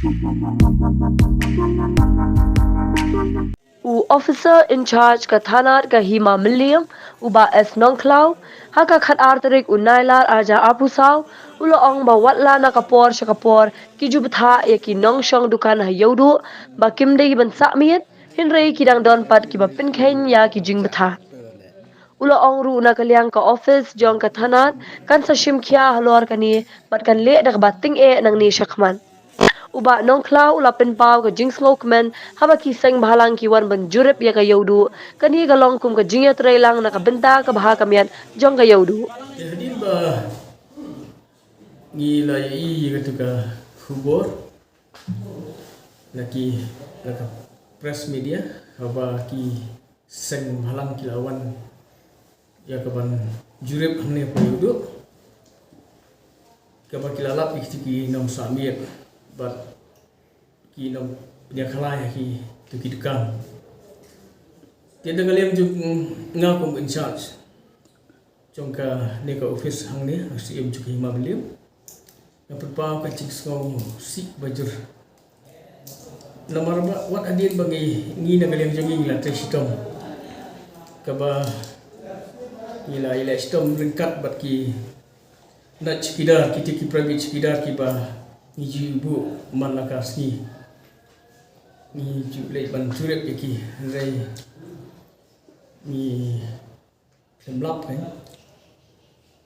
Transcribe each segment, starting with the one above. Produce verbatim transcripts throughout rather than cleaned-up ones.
U officer in charge ka thanat ka Hima Mylliem, u Bah S Nongkhlaw, ha ka khatar tarik u Nailar arhajar arphew saw, u la ong ba watla na ka por sha ka por ki ju bthah ïa ki nongshong dukan ha Ïewduh ba kim dei ban sah miet, hynrei ki dang don pat kiba pynkheiñ ïa ki jingbthah. U la ong ruh na ka liang ka office jong ka thanat kan sa shim khia halor kane bad kan leh da kaba tyngeh nangne shakhmat. U Bah Nongkhlaw u la pynpaw ka jingsngewkmen haba ki seng bhalang ki wan ban jurip ïa ka Ïewduh. Kane ka long kum ka jingïatreilang na ka bynta ka bha ka miat jong ka Ïewduh. Te hadien ba ngi la ïohi ïa katu ka khubor na ki, na ka press media, haba ki seng bhalang ki la wan ïa ka ban jurip hangne hapoh Ïewduh, kaba ki la lap ïa kitu ki nongsah miet bad ki nongpynïakhlai ha kitu ki dukan. Te na ka liang jong nga kum in charge jong kane ka office hangne, ha ka Syiem jong ka Hima Mylliem, nga pynpaw ka jingsngewsih bajur. Namar ba wat hadien ba ngi, ngi na ka liang jong ngi ngi la trei shitom, kaba ngi la ïaleh shitom ryngkat bad ki night chowkidar, kita ki private chowkidar kiba ngi ju buh man la ka sngi. Ngi ju leit ban jurip ïa ki, hynrei ngi khlem lap, eh.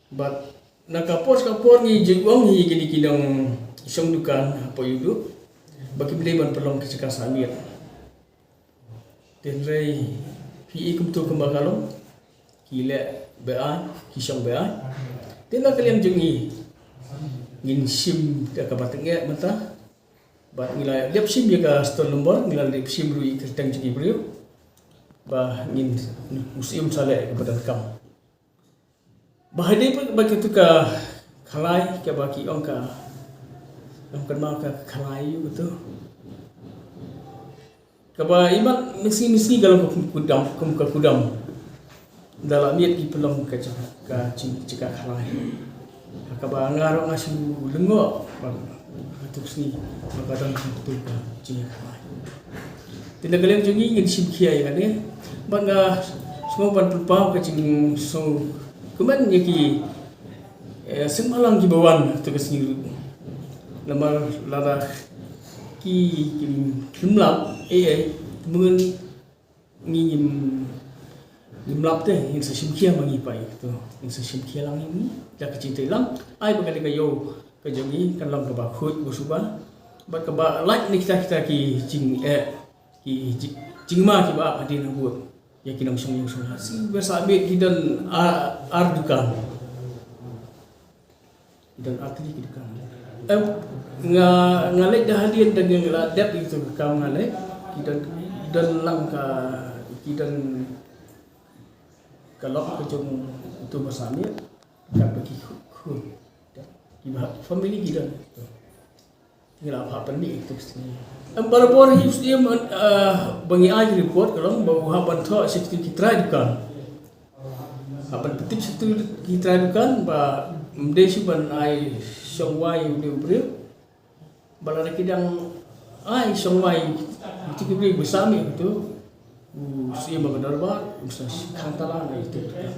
Bad na ka por sha ka por ngi ju ong hi kine ki nongshong dukan hapoh Ïewduh ba kim dei ban pynlong ki jaka sah miet. Te hynrei phi i kumtu kumba ka long, ki leh beaiñ, ki shong beaiñ. Te na ka liang jong ngi ngin shim da kaba tyngeh mynta. Bad ngi la dep shim ïa ka stall number, ngi la dep shim ruh ïa ka kyrteng jong ki briew. Ba ngin, u Syiem sa leh ïa kaba donkam. Ba hadien ba, ba katu ka khalai, kaba ki ong ka, ong kan ma ka khalai ïa katu. Kaba imat mynsngi mynsngi ka long ka kudam, kum ka kudam. Da la miet ki pynlong ka jaka, ka jing, jaka khalai. Kaba nga ruh nga shu lyngngoh ba katu ka sngi ba ka don katu ka jingkhalai. Te na ka liang jong ngi ngin shim khia ïa kane. Bad nga sngew ban pynpaw ka jingsngewkmen ïa ki, eh, seng bhalang kiba wan ha katu ka sngi ruh. Namar lada ki, kim, kim lap, eh, eh, mungkin ngi ngim, ngim lap te, ngin sa shim khia ma ngi pat ïa katu. Ngin sa shim khia lang ïa ngi da ka jingtreilang. Ai ba kane ka ïew ka jong ngi kan long kaba khuid ba suba. Bad kaba lait na kita kita ki jing, eh, ki ji-, jingma kiba ap hadien habud ïa ki nongshong ïew shong lad. Shi ba sah miet ki don ar, ar dukan. Ki don ar tylli ki dukan. Em, nga, nga leit da hadien da nga la dep ïa kitu ka kam nga leit. Ki don, ki don lang ka, ki don ka lok ka jong utu ba sah miet. Katba ki khun, khun. Kiba family ki don. Ngi la phah pynmih ïa katu ka sngi. Em, barabor hi u Syiem, eh, ba ngi ai report ka long ba u hap ban thoh sha kitu ki trai dukan. Hap ban pyntip sha kitu ki trai dukan ba ym dei shuh ban ai shongwai ïa une u briew. Ba lada ki dang ai shongwai ïa kitu ki briew ba sah miet katu, u Syiem ba ka dorbar un sa khang tala na ïa kitu ki dukan.